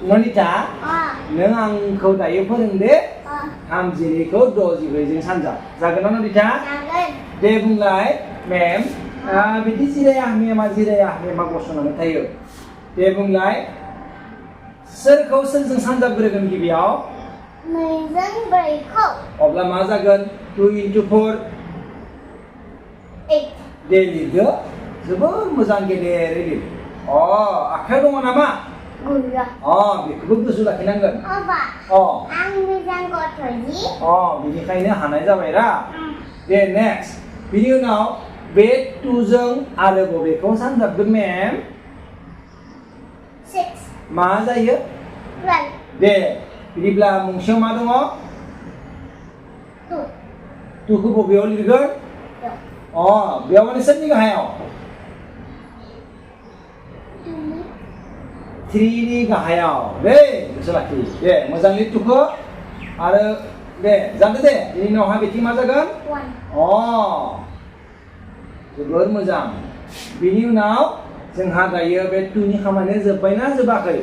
ननिता नों आंखौ दायो फोरोंदो थामजिनैखौ द'जिब्रैजों सानजाब जागोन ना ननिता? जागोन। दे बुंलाय मेम बिदि जिराया मेमा जिराया मेमा गसंनानै थायो दे बुंलाय सोरखौ सोरजों सानजाबग्रोगोन गिबियाव? नैजों ब्रैखौ। अब्ला मा जागोन 2 into 4 8 दे लिरदो जोबोद मोजां गेदेरै लिर आखायाव दङ नामा? गैया। बेखौबो गोसोआव लाखिनांगोन। अबा आं मोजां गथ'नि। बिनिखायनो हानाय जाबायरा। दे नेक्स्ट बिनि उनाव बे 2 जों आरो बबेखौ सानजाबगोन मेम? 6 मा जायो? 12 दे बिदिब्ला मुंसेयाव मा दङ? 2 2खौ बबेयाव लिरगोन? बेयाव माने सोरनि गाहायाव? 3 नि गाहायाव दे गोसोआव लाखि दे मोजां लिर 2खौ आरो दे जादो दे बिनि उनावहाय बेथिं मा जागोन? 1 जोबोर मोजां बिनि उनाव जोंहा दायो बे 2 नि खामानिया जोब्बायना जोबाखै?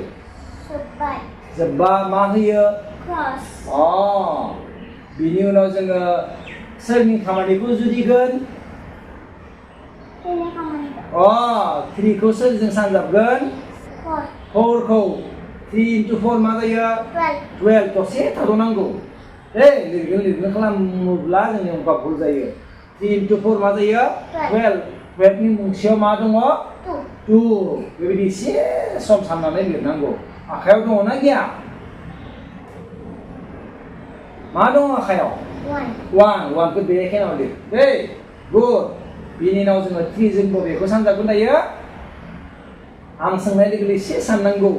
जोब्बाय। जोब्बा मा होयो? क्रस। बिनि उनाव जोङो सोरनि खामानिखौ जुदिगोन? 3 नि खामानिखौ। 3खौ सोरजों सानजाबगोन? 4 खौ 3 into 4 मा जायो? 12 दसे थाद'नांगौ लिरगोन खालामोब्ला जोंनि अंकआ भुल जायो 3 into 4 मा जायो? 12 नि मुंसेयाव मा दङ? 2 बेबायदि एसे सम साननानै लिरनांगौ आखायाव दङ ना गैया? मा दङ आखायाव? 1खौ बे खेनाव लिर गुड बिनि उनाव जोङो 3 जों बबेखौ सानजाबगोन दायो? आं सोंनाय लोगो लोगो एसे साननांगौ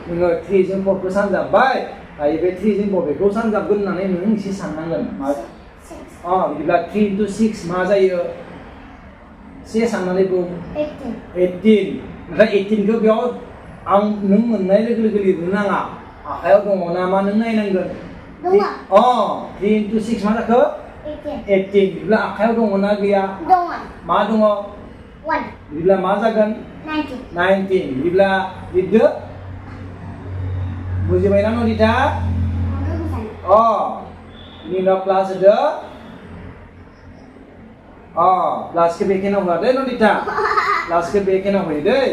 नोङो 3 जों 4खौ सानजाबबाय दायो बे 3 जों बबेखौ सानजाबगोन होननानै नों एसे साननांगोन बिदिब्ला 3 into 6 मा जायो? एसे साननानै बुं 18 ओमफ्राय 18खौ बेयाव नों मोननाय लोगो लोगो लिरनो नाङा आखायाव दङ नामा नों नायनांगोन 3 into 6 मा जाखो? 18 बिदिब्ला आखायाव दङ ना गैया? दङ। मा दङ? 1 बिदिब्ला मा जागोन? 19 बिदिब्ला लिरदो बुजिबायना ननिता? बिनि उनाव प्लास होदो प्लासखौ बेखेनाव होआ दे ननिता प्लासखौ बेखेनाव होयो दै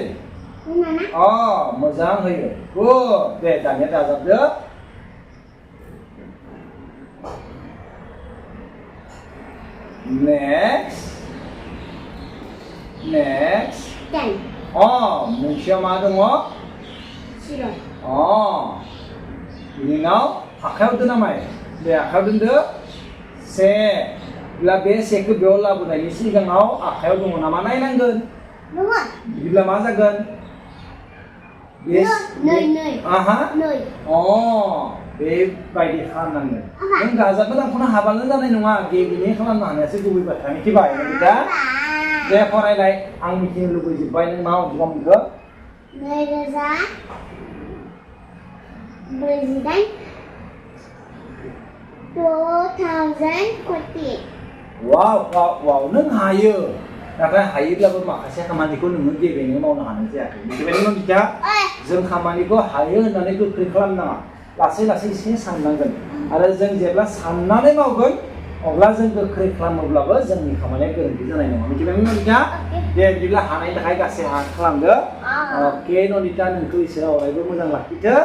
मोजां होयो गुड दे दानिया दाजाबदो नेक्स्ट 10 मुंसेयाव मा दङ? 0 बिनि उनाव आखायाव दोनामाय बे आखायाव दोनदो से बे सेखौ बेयाव लाबोनायनि सिगाङाव आखायाव दङ नामा नायनांगोन बिदिब्ला मा जागोन? बेबायदि खालामनांगोन नों दाजाबबो दानख'नो हाबानो जानाय नङा गेबेङै खालामनो हानायासो गुबै बाथ्रा मिथिबाय दा दे फरायलाय आं मिथिनो लुबैजोब्बाय नों मा अनजिमा मोनखो? 2048 वाव नों हायो नाथाय हायोब्लाबो माखासे खामानिखौ नोङो गेबेङै मावनो हानाय जायाखै मिथिबाय ननिता? जों खामानिखौ हायो होननानै गोख्रै खालामनाङा लासै लासै एसे साननांगोन आरो जों जेब्ला साननानै मावगोन अब्ला जों गोख्रै खालामोब्लाबो जोंनि खामानिया गोरोन्थि जानाय नङा मिथिबाय ननिता? दे बिदिब्ला हानायनि थाखाय गासै खालामदो ननिता नोंखौ इसोरा अरायबो मोजां लाखिथो